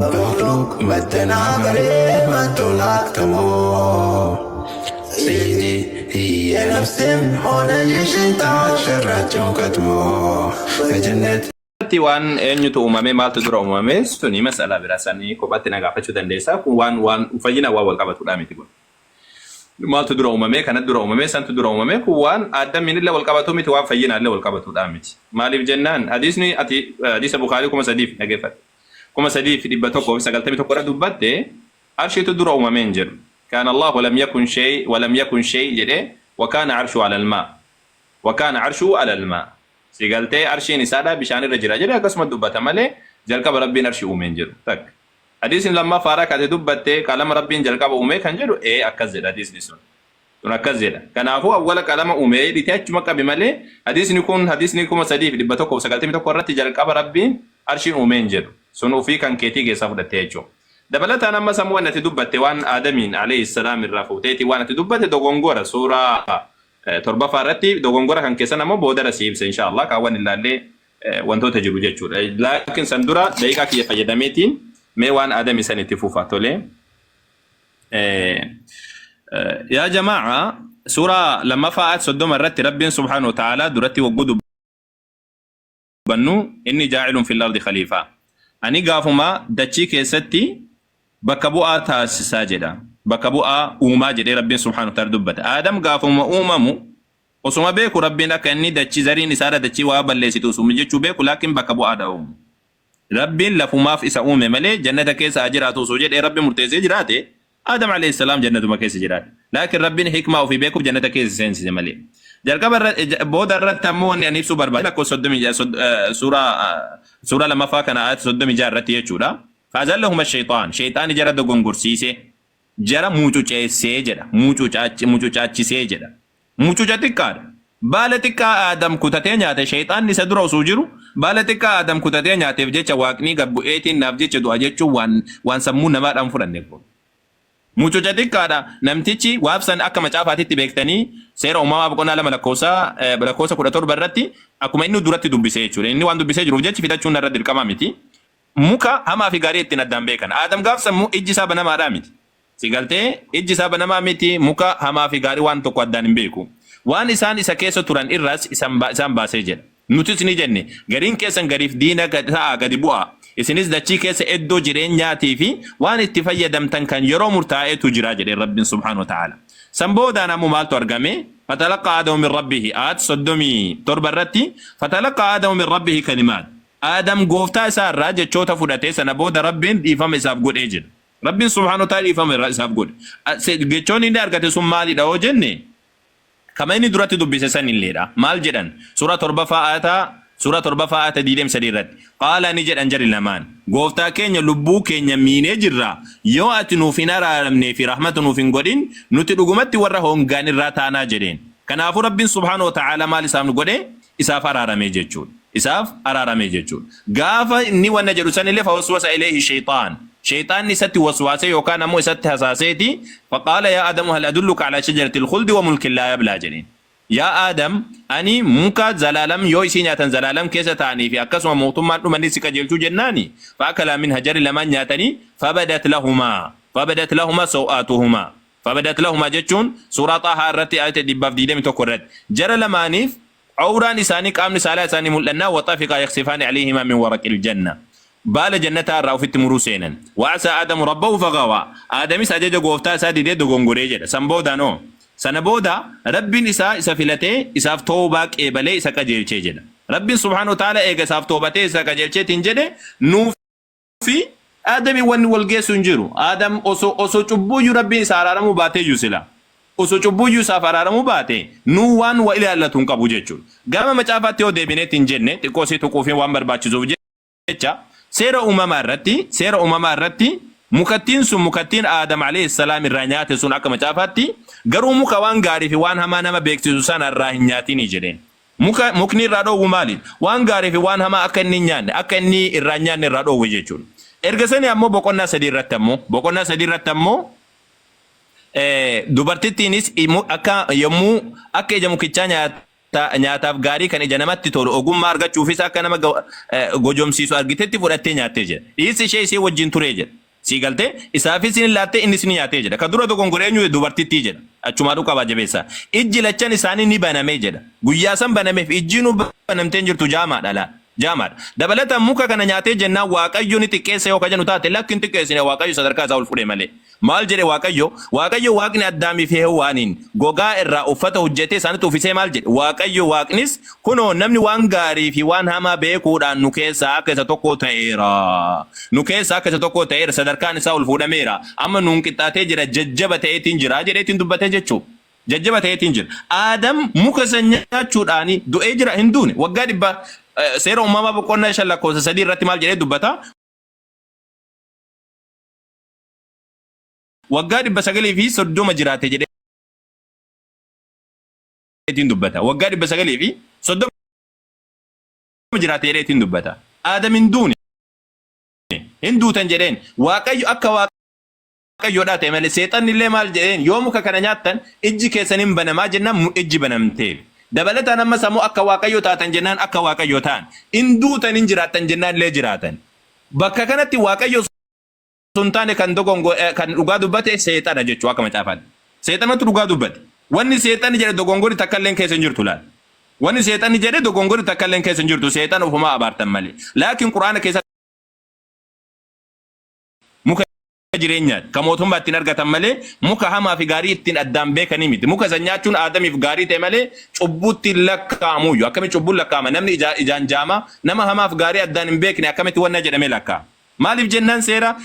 በመክሉቅ መደናበሬ መቶናል ተሞ ሰይዲ የነፍስም ሆነ የሸይጣን ሸራቸው ቀድሞ በጀነት Irratti waan eenyutu uumame, maaltu dura uumame, suni mas'alaa biraa, sanii kophaatti na gaafachuu dandeessa. Kun waan fayyina waan wal qabatudha miti kun. Maaltu dura uumame, kanatu dura uumame, santu dura uumame, kun waan addamiin illee wal qabatu miti, waan fayyina illee wal qabatudha miti. Maaliif jennaan, hadiisni ati hadiisa Bukaarii 3000 dhageeffadhe. 3191 irra dubbatte, arshiitu dura uumame hin jedhu. كان الله ولم يكن شيء ولم يكن شيء jedhee وكان عرشه على الماء وكان عرشه على الماء. Si galtee, arshiin isaadha bishaan irra jira jedhee akkasuma dubbata malee jalqaba Rabbiin arshii uume hin jedhu. Takka. Hadiisni lammaffaadha kate dubbatte, qalama Rabbiin jalqaba uume kan jedhu, ee, akkas jedha hadiisni sun. Sun akkas jedha. Kanaafuu awwala qalama uume jedhitee achuma qabi malee hadiisni kun, hadiisni 3191 irratti jalqaba Rabbiin arshiin uume hin jedhu. Sun ofii kan keetii keessaa fudhattee jechuudha. Dabalataan amma sammuu waan ati dubbatte, waan Aadamiin alayhi salaam irraa fuuteeti waan ati dubbatte dogongora, suuraa torbaffaa irratti dogongora kan keessan ammoo boodara si ibsa insha Allah, kaawwan ilaallee wantoota jiru jechuudha. Laakiin san dura daqiiqaa kiyya fayyadameetiin mee waan Aadamii san itti fufa tolee. Yaa jamaa'a, suuraa lammaffaa ayat 30 irratti Rabbiin subhaanahu wa ta'aalaa duratti wagguu dubbannu, إني جاعل في الأرض خليفة. Ani gaafuma dachii keessatti bakka bu'aa taasisaa jedha. Bakka bu'aa uumaa jedhee Rabbiin subhaanahu wa ta'ala dubbata. Aadam gaafuma uumamu osuma beeku Rabbiin akka inni dachii zariin isaadha dachii waa balleessitu osuma jechuu beeku, laakiin bakka bu'aadha uumu. Rabbiin lafumaaf isa uume malee jannata keessa haa jiraatu osoo jedhee Rabbi murteessee jiraate, Aadam alayhi salaam jannatuma keessa jiraate. Laakiin Rabbiin hikmaa ofii beekuuf jannata keessa seensise malee. Jalqaba irra booda irratti ammoo wanni ani ibsuu barbaade lakkoofsa 36, suuraa lammaffaa kana ayata 36 irratti jechuudha. فأزلهما الشيطان, shayxaani jara dogongorsiise, jara mucuceessee jedha, mucucaachisee jedha. Mucuca xiqqaadha. Baala xiqqaa Aadam kutatee nyaate, shayxaanni isa dura osoo jiru baala xiqqaa Aadam kutatee nyaateef jecha Waaqni gad bu'eetiin naaf jecha du'a jechuun waan sammuu namaadhaan fudhanne kun. Mucuca xiqqaadha. Namtichi waabsan akka macaafaatitti beektanii, Seera Uumamaa boqonnaa 2 lakkoofsa 17 irratti akkuma inni duratti dubbisee jechuudha. Inni waan dubbisee jiruuf jechi fitachuun irra dirqama miti. Muka hamaa fi gaarii ittiin addaan beekan. Aadam gaaf sammuu ijji isaa banamaadhaa miti. Si galtee, ijji isaa banamaa miti, muka hamaa fi gaarii waan tokko addaan hin beeku. Waan isaan isa keessa turan irraas isaan baasee jedha. Nutis ni jenne, gariin keessan gariif diina ta'aa gadi bu'aa. Isinis dachii keessa iddoo jireenyaatii fi waan itti fayyadamtan kan yeroo murtaa'etu jira jedheen Rabbiin subhaanahu wa ta'ala. San boodaan ammoo maaltu argame? فتلقى آدم من ربه, aayat 37 irratti, فتلقى آدم من ربه كلمات. Aadam gooftaa isaa irraa jechoota fudhatee, sana booda Rabbiin dhiifama isaaf godhee jira. Rabbiin subhaanahu wa ta'ala dhiifama irraa isaaf godhe. Jechoonni inni argate sun maalidha yoo jenne, kama inni duratti dubbise san illeedha. Maal jedhan? Suuraa torbaffaa ayata 23 irratti. قالا, ni jedhan jari lamaan. Gooftaa keenya, lubbuu keenya miinee jirra. Yoo ati nuuf hin araaramnee fi rahmata nuuf hin godhin, nuti dhugumatti warra hongaan irraa taanaa jedheen. Kanaafuu Rabbiin subhaanahu wa ta'ala maal isaaf godhe? Isaaf araaramee jechuudha. Isaaf araaramee jechuudha. Gaafa inni wanna jedhu sanillee فوسوس إليه الشيطان. Shayxaanni isatti waswaasee yookaan ammoo isatti hasaaseeti, فقال يا آدم هل أدلك على شجرة الخلد وملك لا يبلى jedheen. Yaa Aadam, ani muka zalaalam yoo isii nyaatan zalaalam keessa ta'anii fi akkasuma mootummaan dhumanni si qajeelchuu jennaani, فأكلا منها, jari lamaan nyaatanii, فبدت لهما فبدت لهما سوآتهما. فبدت لهما jechuun suuraa Xaahaa irratti ayata 121 irratti jara lamaaniif awraan isaanii, qaamni saalaa isaanii mul'annaa, وطفقا يخصفان عليهما من ورق الجنة, baala jannataa irraa ofitti muruu seenan. وعصى آدم ربه فغوى, Aadamis ajaja gooftaa isaa didee dogongoree jedha. San boodaanoo, sana booda Rabbiin isaa isa filatee isaaf toobaa qeebalee isa qajeelchee jedha. Rabbiin subhaanahu wa ta'ala eega isaaf toobatee isa qajeelcheetiin jedhe, nuuf fi Aadami wanni wal geessu hin jiru. Aadam osoo cubbuuyyuu Rabbiin isa araaramuu baateeyyuu, sila osoo cubbuuyyuu isaaf araaramuu baate, nuu waan wa ilaallatu hin qabu jechuudha. Gama macaafaatti yoo deebineetti hin jenne, xiqqoo isii tuquufi waan barbaachisuuf jecha, seera uumamaa irratti mukattiin sun, mukattiin Aadam alayhi salaam irraa nyaate sun, akka macaafaatti garuu muka waan gaarii fi waan hamaa nama beeksisu sana irraa hin nyaatinii jedheen. Mukni irraa dhoowwu maali? Waan gaarii fi waan hamaa akka inni hin nyaanne, akka inni irraa hin nyaanne irraa dhoowwe jechuudha. Erga sanii ammoo boqonnaa sadii irratti ammoo dubartittiinis akka yommuu akka ija mukichaa nyaate Nyaataaf gaarii kan ija namatti tolu ogummaa argachuufis akka nama gojomsiisu argitetti fudhattee nyaattee jedha. Dhiirsi ishee ishee wajjin turee jedha. Sii galtee isaafis ni laattee innis ni nyaatee jedha. Ka dura dogongore eenyu dubartittii jedha. Achumaadhu qabaa jabeessaa. Ijji lachan isaanii ni banamee jedha. Guyyaa san banameef ijji nu banamtee hin jirtu jaamaadha laa. Jaamaadha. Dabalataan muka kana nyaatee jennaan Waaqayyo ni xiqqeessa yoo ka jennu taate lakki hin xiqqeessine Waaqayyo sadarkaa isaa ol fudhe malee. Maal jedhe Waaqayyo? Waaqayyo Waaqni Addaamii fi Hewwaaniin gogaa irraa uffata hojjetee isaanitti uffisee maal jedhe? Waaqayyo Waaqnis, Kunoo, namni waan gaarii fi waan hamaa beekuudhaan nu keessaa akka isa tokkoo ta'eera. Nu keessaa akka isa tokkoo ta'eera, sadarkaan isaa ol fuudhameera, amma nuun qixxaatee jira, jajjaba ta'eetiin jira jedheetiin dubbate jechuu. Jajjaba ta'eetiin jira. Aadam muka san nyaachuudhaan du'ee jira hin duune. Waggaa dhibba seera uumamaa boqonnaa 5 lakkoofsa 3 irratti maal jedhee dubbata? Waggaa 930 jiraate jedheetiin dubbata. Waggaa 930 jiraate jedheetiin dubbata. Aadam hin duune. Hin duutan jedheen. Waaqayyo akka Waaqayyoodhaa ta'e malee seexanni illee maal jedheen yoo muka kana nyaattan ijji keessan hin banamaa jennaan ijji banamteef. Dabalataan ammas ammoo akka Waaqayyo taatan jennaan akka Waaqayyo ta'an. Hin duutan hin jiraattan jennaan illee jiraatan. Bakka kanatti Waaqayyo osoo hin taane kan dogongo kan dhugaa dubbate seexana jechuu akka macaafaatti. Seexanatu dhugaa dubbate. Wanni seexanni jedhe dogongori takka illeen keessa hin jirtu laal. Wanni seexanni jedhe dogongori takka illeen keessa hin jirtu seexana ofumaa abaartan malee. Laakiin Qur'aana keessatti muka jireenyaati. Kan mootummaa ittiin argatan malee muka hamaa fi gaarii ittiin addaan beekanii miti. Muka san nyaachuun Aadamiif gaarii ta'e malee cubbuutti hin lakkaa'amuuyyu. Akkamitti cubbuun lakkaa'ama? Namni ijaan jaamaa nama hamaaf gaarii addaan hin beekne akkamitti wanna jedhamee lakkaa'ama? Maaliif jennaan seera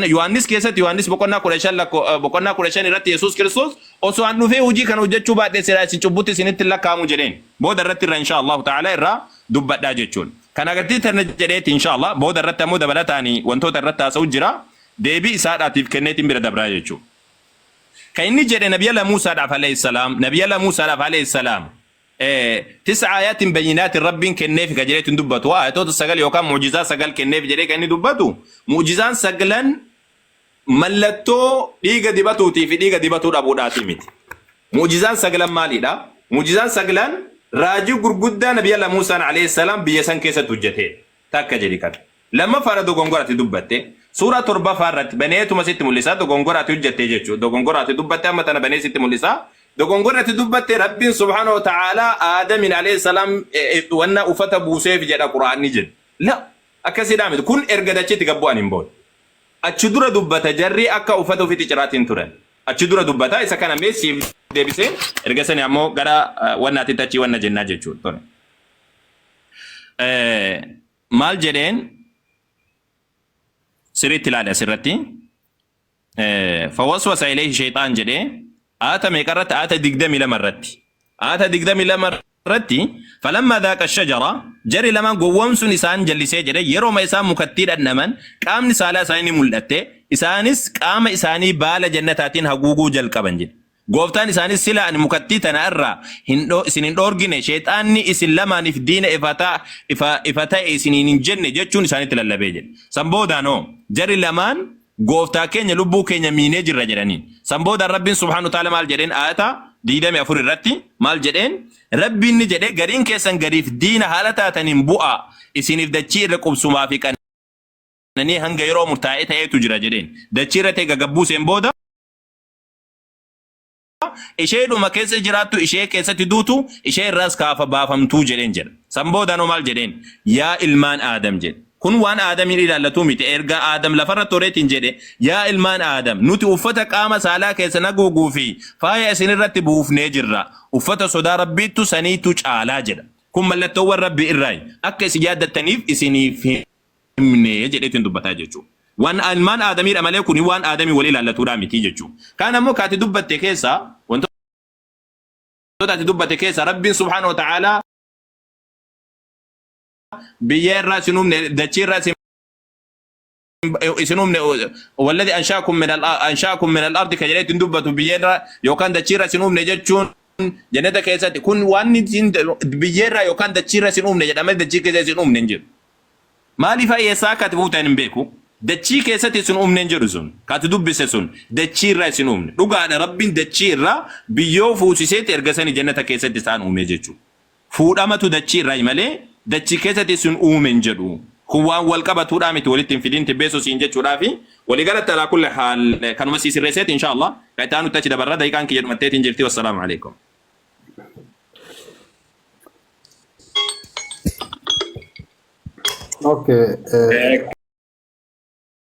Yohaannis keessatti Yohaannis boqonnaa 15 lakko boqonnaa 15 irratti Yesuus Kiristoos osoo an dhufee hojii kana hojjechuu baadhee seera isin cubbutti isinitti hin lakkaa'amu jedheen. Booda irratti irra inshaa Allahu ta'ala irraa dubbadhaa jechuun. Kana agartee tana jedheeti inshaa Allah booda irratti ammoo dabalataan wantoota irratti haasa'u jira. Deebii isaadhaatiif kenneetiin bira dabraa jechuudha. Kan inni jedhe Nabiyallah Muusaadhaaf alayhi salaam Nabiyallah Muusaadhaaf alayhi salaam Tis'a aayaatin bayyinaatin Rabbiin kenneefi ka jedheetu hin dubbatu. Aayatoota sagal yookaan mu'jizaa sagal kenneef jedhee kan inni dubbatu mu'jizaan saglan mallattoo dhiiga dibatuutii fi dhiiga dibatuu dhabuudhaatii miti. Mu'jizaan saglan maalidha? Mu'jizaan saglan raajii gurguddaa Nabiyallah Muusaan alayhi salaam biyya san keessatti hojjetee takka jedhi kana. Lammaffaadha dogongora ati dubbatte. Suuraa torbaffaa irratti baneetuma sitti mul'isa dogongora ati hojjette jechuudha. Dogongora ati dubbatte amma tana banee sitti mul'isa. Dogongorri ati dubbatte Rabbiin subhaanahu wa ta'aalaa Aadamiin alayhi salaam wanna uffata buuseef jedha Qur'aanni jedhu. La akkasiidhaa miti. Kun erga dachiitti gad bu'aniin booda. Achi dura dubbata jarri akka uffata ofiitti ciraatiin turan. Achi dura dubbata isa kana mee siif deebisee erga sani ammoo gara wannaatitti achii wanna jennaa jechuudha. Tole. Maal jedheen sirriitti ilaali asirratti. Fawaswasa ilayhi shayxaan jedhee aata meeqa irratti aata 22 irratti. Aata 22 irratti falammaa dhaaqa shajara jarri lamaan gowwoomsuun isaan jallisee jedhe yerooma isaan mukattii dhandhaman qaamni saalaa isaanii ni mul'atte isaanis qaama isaanii baala jannataatiin haguuguu jalqaban jedhe. Gooftaan isaaniis sila ani mukattii tana irraa hin isin hin dhoorgine sheyxaanni isin lamaaniif diina ifa ta, ifa, ifa ta'e isiniin hin jenne jechuun isaanitti lallabee jedhe. San boodaan hoo jarri lamaan gooftaa keenya lubbuu keenya miinee jirra jedhaniin. San boodaan Rabbiin subhaanahu wa ta'aala maal jedheen aayata 24 irratti maal jedheen Rabbiin ni jedhe gariin keessan gariif diina haala taataniin bu'aa isiniif dachii irra qubsumaa fi qananii hanga yeroo murtaa'ee ta'eetu jira jedheen. Dachii irra ta'e gagabbuuseen booda isheedhuma keessa jiraattu ishee keessatti duutu ishee irraas kaafa baafamtuu jedheen jedha. San boodaanoo maal jedheen? Yaa ilmaan Aadam jedhe. Kun waan Aadamiin ilaallatuu miti. Erga Aadam lafarra toreetiin jedhe yaa ilmaan Aadam nuti uffata qaama saalaa keessan haguuguu fi faaya isin irratti buufnee jirra. Uffata sodaa Rabbiittu saniitu caalaa jedha. Kun mallattoowwan Rabbii irraayi. Akka isin yaaddattaniif isiniif himne jedheetiin dubbataa jechuudha. Waan ilmaan Aadamiidha malee kuni waan Aadamii wal ilaallatuudhaa miti jechuudha. Kaan ammoo kaati dubbatte keessaa wantoota ati dubbatte keessaa Rabbiin subhaanahu wa ta'aalaa biyya irraa isin uumne dachii irraa isin uumne walladhi anshaakum min al-ardi ka jedheetiin dubbatu biyya irraa yookaan dachii irraa isin uumne jechuun jannata keessatti kun waan isin biyya irraa yookaan dachii irraa isin uumne jedhamee dachii keessa isin uumne hin jiru. Maaliif eessaa akka ati fuutan hin beeku. Dachii keessatti isin uumne hin jedhu sun. Ka ati dubbise sun dachii irraa isin uumne. Dhugaadha Rabbiin dachii irraa biyyoo fuusiseeti erga sani jannata keessatti isaan uume jechuudha. Fuudhamatu dachii irraayi malee dachii keessatti isin uume hin jedhu. Kun waan wal qabatuudhaa miti walitti hin fidin tibbeessoo siin jechuudhaafi. Walii galatti alaa kulli haal kanuma sii sirreesseeti inshaa Allah. Ka itti aanutti achi dabarra daqiiqaan kiyya dhumatteetiin jirti wassalaamu alaikum. Okay.